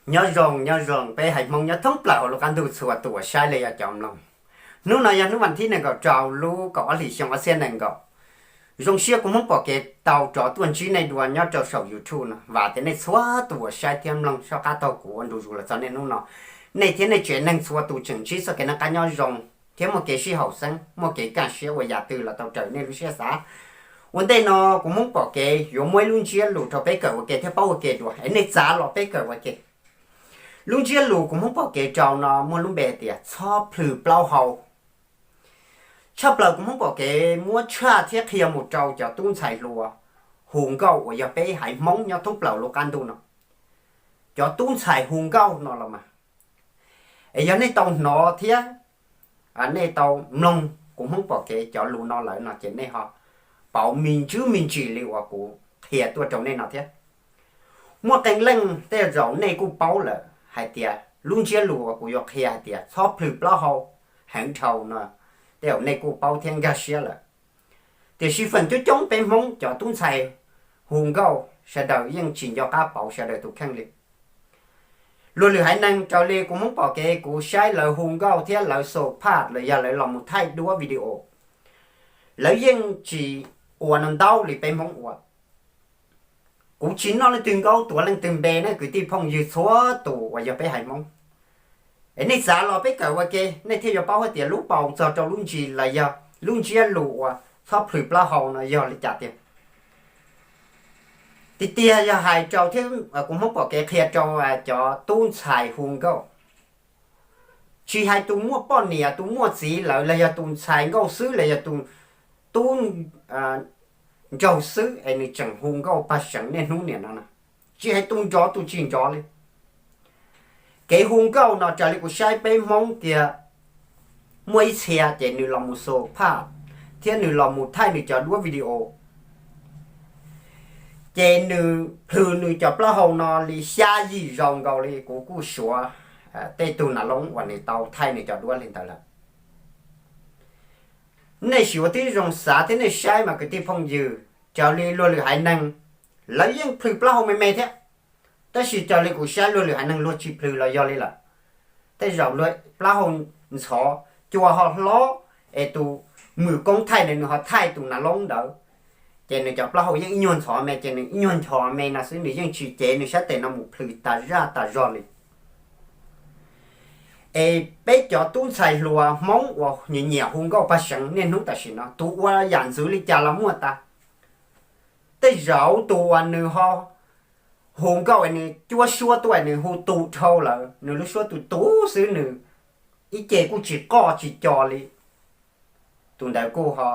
Nyob zoo, nyob zoo peb haiv Hmoob nyob thoob plaws hauv lub qab ntuj txhua tus uas saib los yog cov mloog. Hnub no yog hnub vas thib nees nkaum rau lub kaum ob hlis xyoo ob txhiab nees nkaum. Zoo siab kuv Hmoob Pom Kev tau rov tuaj ntsib nej dua nyob rau saum YouTube no. Vam tias nej txhua tus uas saib thiab mloog soj qab taug kuv ua ntu zus los txog niaj hnub no, nej thiab nej tsev neeg txhua tus tseem ntsib txoj kev noj qab nyob zoo thiab muaj kev sib haum xeeb, muaj kev kaj siab ua yam twg los tau raws nej lub siab xav. Ua ntej no kuv Hmoob Pom Kev yuav muab ib lub ntsiab lus rau peb kawm ua ke thiab paub ua ke dua es nej txav los peb kawm ua ke. Lub ntsiab lus kuv Hmoob Pom Kev rau no muaj lub npe tias txhob plhws plaub hau. Tshaj plaws kuv Hmoob Pom Kev muab tshaj thiab qhia mus rau cov tub ntxhais hluas hu nkauj uas yog peb haiv Hmoob nyob thoob plaws lub qab ntuj no. Cov tub ntxhais hu nkauj no los mas, es yog nej tau hnov thiab nej tau mloog kuv Hmoob Pom Kev cov lus no lawm no ces nej ho pauv me ntsis me ntsis li uas kuv qhia tuaj rau nej no thiab. Muaj qee leej tej zaum nej kuj paub lawm hais tias lub ntsiab lus uas kuv yuav qhia hais tias txhob plhws plaub hau heev dhau no, tej zaum nej kuj paub thiab nkag siab lawm. Tiam sis feem coob coob peb Hmoob cov tub ntxhais hu nkauj sawv daws yeej tsis nco qab pauv sawv daws tus kheej li. Luag lwm haiv neeg raws li kuv Hmoob Pom Kev kuv saib lawv hu nkauj thiab lawv xu phaj los yog lawv los mus thaij duab video, lawv yeej tsis ua no ntau li peb Hmoob ua. Kuv tsis noj leej twg nkaub tuav leej twg npe ne kwv tij phooj ywg txhua tus uas yog peb haiv Hmoob. Es nej txav los peb kawm ua ke nej thiaj yuav paub hais tias lub paus txog rau lub ntsis los yog lub ntsiab lus uas txhob plhws plaub hau no yog li cas tiag. Tiag tiag yog hais rau thiab kuv Hmoob Pom Kev qhia rau cov tub ntxhais hu nkauj, tsis hais tus muaj poj niam tus muaj txiv lawm los yog tus ntxhais nkauj xwb los yog tus tub nraug xwb es nws tseem hu nkauj pag seev niaj hnub niam no na, tsis hais tus nrov tus tsis nrov li. Kev hu nkauj no raws li kuv saib peb Hmoob tiag, muaj ib txhia ces nws los mus xu phaj thiab nws los mus thaij nws cov duab video, ces nws plhws nws cov plaub hau no li xya yim zaus nkaus li kuv kuj suav tej tug nas loob uas nws tau thaij nws cov duab li ntawd lawm. Nej sim ua tib zoo xav thiab nej saib mas kwv tij phooj ywg, raws li luag lwm haiv neeg lawv yeej plhws plaub hau me me thiab, tab sis raws li kuv saib luag lwm haiv neeg luag tsis plhws los yog li lawm. Tej zaum luag plaub hau ntxhov, cua ho hlob, es tus mws koob thaij ntawd nws ho thaij tus nas loob ntawd, ces nws cov plaub hau yeej ib nyuag ntxhov me ces nws ib nyuag ntxhov me no xwb, nws yeej tsis cev nws sab tes no mus plhws tas zaj tas zog li. Es peb cov tub ntxhais hluas Hmoob uas nyiam nyiam hu nkauj pag seev niaj hnub tam sim no tus ua yam ntxwv li cas los muaj tas. Tej zaum tus uas nws ho hu nkauj es nws cuab suab tuaj es nws hu tu dhau lawm, nws lub suab tu tu xwb, nws ib ce kuj tsis qoj tsis co li, tus ntawd kuj ho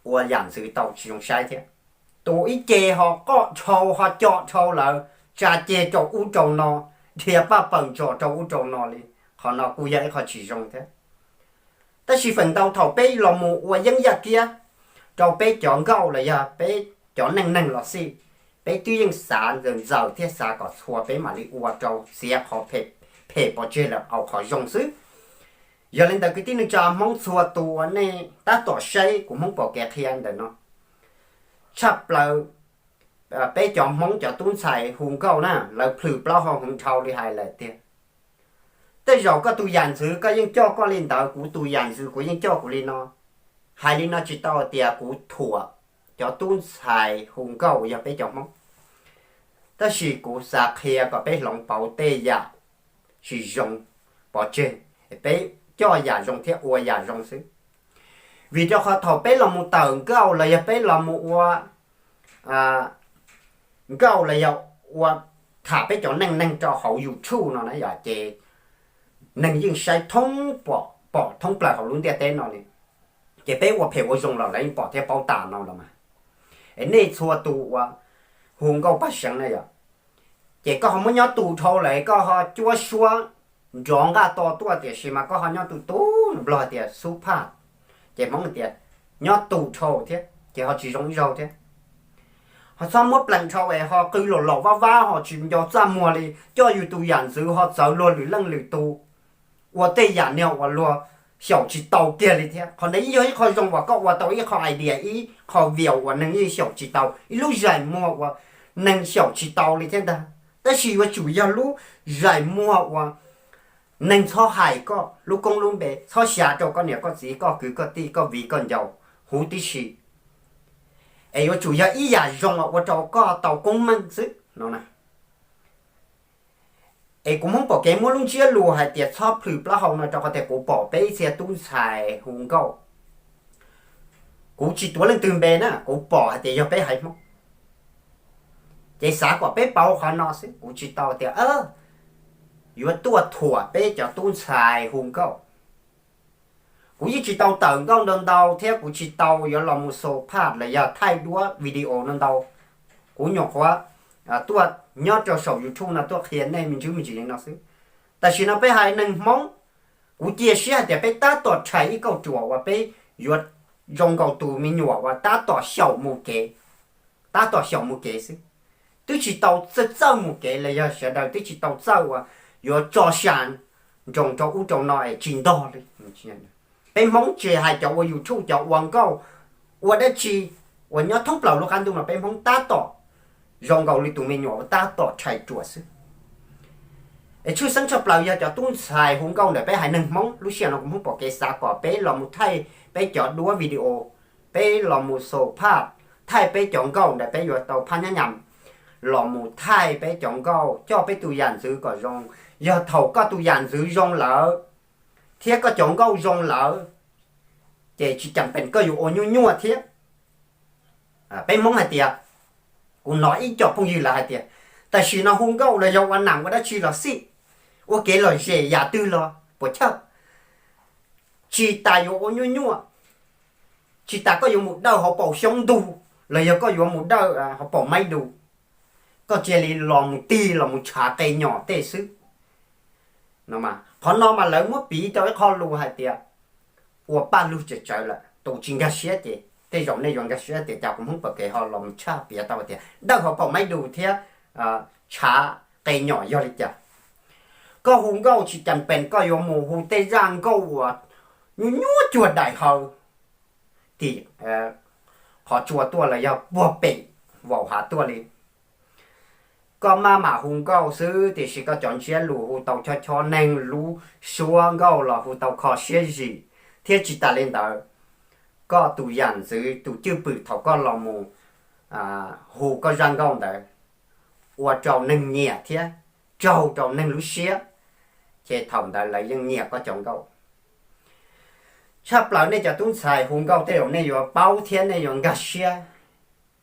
ua yam ntxwv tau tsis zoo saib thiab. Tus ib ce ho qoj dhau ho co dhau lawm, tsa ceg rau ub rau no, dhia paj paws ntsos rau ub rau no li, qhov no kuj yog ib qho tsis zoo thiab. Tab sis feem ntau thaum peb los mus ua yeeb yaj kiab rau peb cov nkauj los yog peb cov neej neeg los xij, peb twb yeej xav ntxaws ntxaws thiab xav kom txhua peb mam li ua rau txiav qhov phem pov tseg lawm au qhov zoo xwb. Yog li ntawd kwv tij neej tsa Hmoob txhua tus uas nej tab tom saib kuv Hmoob Pom Kev qhia ntawm no, tshaj plaws peb cov Hmoob cov tub ntxhais hu nkauj na, lawv plhws plaub hau heev dhau li hais lawm tiag. Tej zaum koj tus yam ntxwv koj yeej coj koj li ntawd, kuv tus yam ntxwv kuv yeej coj kuv li no. Hais li no tsis tau hais tias kuv thuam cov tub ntxhais hu nkauj uas yog peb cov Hmoob, tab sis kuv xav qhia kom peb hloov pauv tej yam tsis zoo pov tseg, peb coj yam zoo thiab ua yam zoo xwb. Vim rau qhov thaum peb los mus tawm nkauj los yog peb los mus ua nkauj los yog ua tham peb cov neej neeg rau hauv YouTube no na yom, ces neeg yeej saib thoob pom, pom thoob plaws hauv lub ntiaj teb no li. Ces peb ua phem ua zoo los lawv yeej pom thiab paub tas no los mas. Es nej txhua tus uas hu nkauj paj seev na yom, ces koj ho muab nyob tu dhau lawm koj ho cuab suab nrov nqaj to tuaj, tiam sis mas koj ho nyob tu tu, nplog tias xub phaj, ces Hmoob tias nyob tu dhau thiab ces ho tsis zoo ib zaug thiab. Ho txhob muab plees dhau es ho qw laum laum vab vab ho tsis nco txaj muag li, coj yus tus yam ntxwv ho txawv luag lwm leej lwm tus, ua tej yam niag uas luag xyaum tsis tau kiag li thiab. Qhov ntawd yeej yog ib qho zoo uas koj ua tau ib qho idea, ib qho video uas neeg yeej xyaum tsis tau, ib lub zais muag uas neeg xyaum tsis tau li thiab ntag. Tab sis yuav tsum yog lub zais muag uas neeg txhob hais koj lub koob lub npe, txhob xyav rau koj niam koj txiv koj kwv koj tij koj viv koj ncaus huv tib si. Es yuav tsum yog ib yam zoo ua rau koj tau koob meej xwb no. Es kuv Hmoob Pom Kev muab lub ntsiab lus hais tias txhob plhws plaub hau no rau qhov tias kuv pom peb ib txhia tub ntxhais hu nkauj. Kuv tsis tuav leej twg npe na, kuv pom hais tias yog peb haiv Hmoob, ces xav kom peb pauv qhov no xwb, kuv tsis tau tias yuav tuaj thuam peb cov tub ntxhais hu nkauj. Kuv yeej tsis tau tawm nkauj ntau ntau thiab kuv tsis tau yuav los mus xus phaj los yog thaij duab video no ntau. Kuv nyuam qhuav tuaj nyob rau saum YouTube no tuaj qhia nej me ntsis me ntsis li no xwb. Tam sim no peb haiv neeg Hmoob, kuv cia siab hais tias peb tab tom rhais ib kauj ruam uas peb yuav zoo nkaus tus me nyuam uas tab tom xyaum mus kev, tab tom xyaum mus kev xwb. Twb tsis tau txawj txawj mus kev los yog sawv daws twb tsis tau txawj uas yuav tso sa nroos rau ub rau no es tsis ntog li. Peb Hmoob tsis hais cov ua YouTube cov ua nkauj ua dab tsi uas nyob thoob plaws lub qab ntuj no peb Hmoob tab tom zoo nkaus li tus me nyuam uas tab tom rhais ruam xwb. Es tshwj xeeb tshaj plaws yog cov tub ntxhais hu nkauj ntawm peb haiv neeg Hmoob. Lub sij hawm no kuv Hmoob Pom Kev xav kom peb los mus thaij peb cov duab video, peb los mus xus phaj, thaij peb cov nkauj ntawm peb yuav tau phaj nyab nyam, los mus thaij peb cov nkauj, coj peb tus yam ntxwv kom zoo. Yog thaum koj tus yam ntxwv zoo lawm thiab koj cov nkauj zoo lawm, ces tsis cam pees koj yuav ua nyuaj nyuaj thiab. Peb Hmoob hais tias, kuv hnov ib co phooj ywg lawv hais tias, tam sim no hu nkauj los yog ua nam ua dab tsi los xij, ua kev lom zem yam twg los puas chawj, tsis tas yuav ua nyuaj nyuaj, tsis tas koj yuav mus dawj hauv paus xyoob ntug los yog koj yuav mus dawj hauv paus maib du, koj cia li los mus tig los mus tshav qe nyom tej xwb. Qhov no mas lawv muab piv rau ib qho lus hais tias ua paj lug tsawv tsawv lawm, tus tsis nkag siab ces tej zaum nej yuav nkag siab tias cas kuv Hmoob Pom Kev ho los mus tshaj piav tau tias dawj hauv paus maib du thiab tshav qe nyom yog li cas. Koj hu nkauj tsis cam pees koj yuav mus hu tej zaj nkauj uas nyuaj nyuaj cuag daim hawv tim qhov tsua tuaj los yog puag pem vaum hav tuaj li. Koj maj mam hu nkauj xwb tiam sis koj cov ntsiab lus hu tau chob chob neeg lub suab nkauj los hu tau kho siab zim, thiab tsis tas li ntawd, koj tus yam ntxwv tus cwj pwm thaum koj los mus hu koj zaj nkauj ntawd ua rau neeg nyiam thiab raug rau neeg lub siab, ces thaum ntawd lawv yeej nyiam koj cov nkauj. Tshaj plaws nej cov tub ntxhais hu nkauj tej zaum nej yuav paub thiab nej yuav nkag siab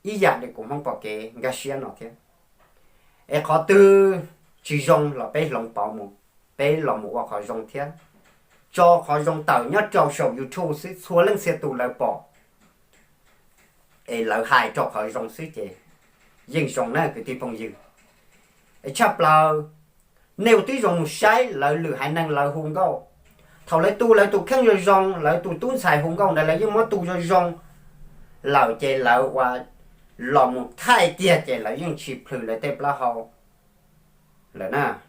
ib yam li kuv Hmoob Pom Kev nkag siab no thiab. Es qhov twg tsis zoo los peb hloov pauv mus, peb los mus ua qhov zoo thiab, tso qhov zoo tawm nyob rau saum YouTube xwb txhua leej txhia tus lawv pom es lawv hais rau qhov zoo xwb ces yeej zoo na kwv tij phooj ywg. Es tshaj plaws nej ua tib zoo mus saib lawv lwm haiv neeg lawv hu nkauj, thaum lawv tu lawv tus kheej zoo zoo, lawv tus tub ntxhais hu nkauj ntawd lawv yeej muab tu zoo zoo lawm ces lawv ua los mus thaij kiag ces lawv yeej tsis plhws lawv tej plaub hau lawm na.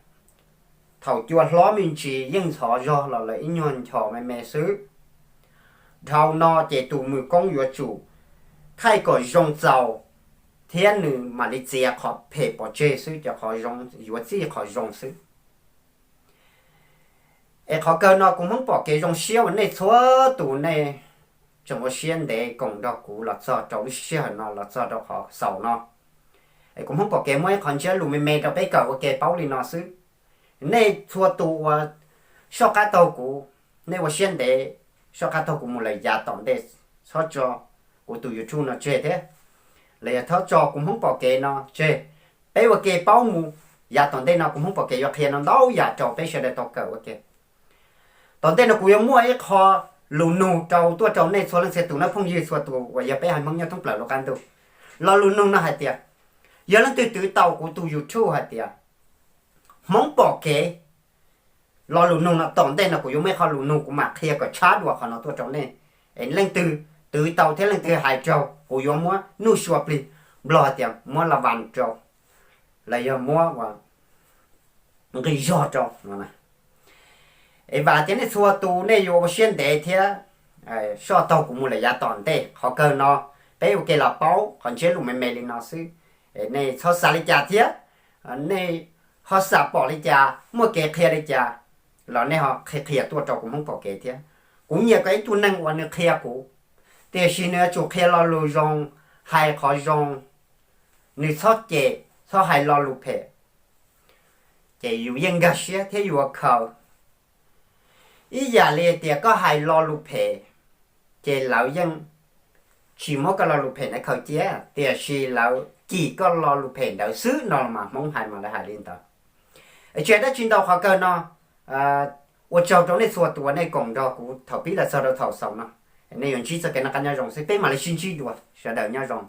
Thaum cua hlob me ntsis yeej ntxhov zog los lawv ib nyuag nchos me me xwb. Dhau no ces tus mws koob yuav tsum thaij kom zoo txaus thiab nws mam li txiav qhov phem pov tseg xwb, cov qhov zoo yuav txij qhov zoo xwb. Es qhov kawg no kuv Hmoob Pom Kev zoo siab uas nej txhua tus nej tseem ua siab ntev koom nrog kuv los txog rau lub sij hawm no los txog rau qhov xaus no. Es kuv Hmoob Pom Kev muaj ib qhov ntsiab lus me me rau peb kawm ua ke paub li no xwb. Nej txhua tus uas soj qab taug kuv, nej ua siab ntev soj qab taug kuv mus lawm yav tom ntej, txhob tso kuv tus YouTube no tseg thiab, los yog txhob tso kuv Hmoob Pom Kev no tseg. Peb ua ke paub mus, yav tom ntej no kuv Hmoob Pom Kev yuav qhia no ntau yam rau peb sawv daws tau kawm ua ke. Tom ntej no kuv yuav muaj ib qho lus nug rau tuaj rau nej txhua leej txhia tus nawb phooj ywg txhua tus uas yog peb haiv Hmoob nyob thoob plaws lub qab ntuj. Lo lus nug no hais tias, yog leej twg twv tau kuv tus YouTube hais tias Hmoob Pom Kev, lo lus nug no tom ntej no kuv yuav muaj ib qho lus nug kuv mam qhia kom tshab dua qhov no tuaj rau nej. Es leej twg twv tau thiab leej twg hais raug kuv yuav muab nuj sua plig, Nplog hais tias muab la vas rau, los yog muab ua nqi zog rau no. Es vam tias nej txhua tus nej yuav ua siab ntev thiab soj taug kuv mus lawm yav tom ntej. Qhov kawg no peb ua ke los paub qhov ntsiab lus me me li no xwb. Es nej txhob xav li cas thiab, nej ho xam pom li cas, muaj kev qhia li cas los nej ho qhia qhia tuaj rau kuv Hmoob pom kev thiab. Kuv nyiam kom ib tug neeg uas nws qhia kuv, tiam sis nws yuav tsum qhia lo lus zoo, hais qhov zoo, nws txhob cem, txhob hais lo lus phem, ces yus yeej nkag siab thiab yus ua khaws. Ib yam li tias koj hais lo lus phem, ces lawv yeej tsis muab koj lo lus phem ntawd khaws cia, tiam sis lawv cim koj lo lus phem ntawd xwb no mas Hmoob hais mas lawv hais li ntawd. Tsis hais dab tsi ntau, qhov kawg no ua tsaug rau nej txhua tus uas nej koom nrog kuv thaum pib los txog rau thaum xaus no. Nej yuav ntsib txoj kev noj qab nyob zoo xwb, peb mam li sib ntsib dua, sawv daws nyob zoo.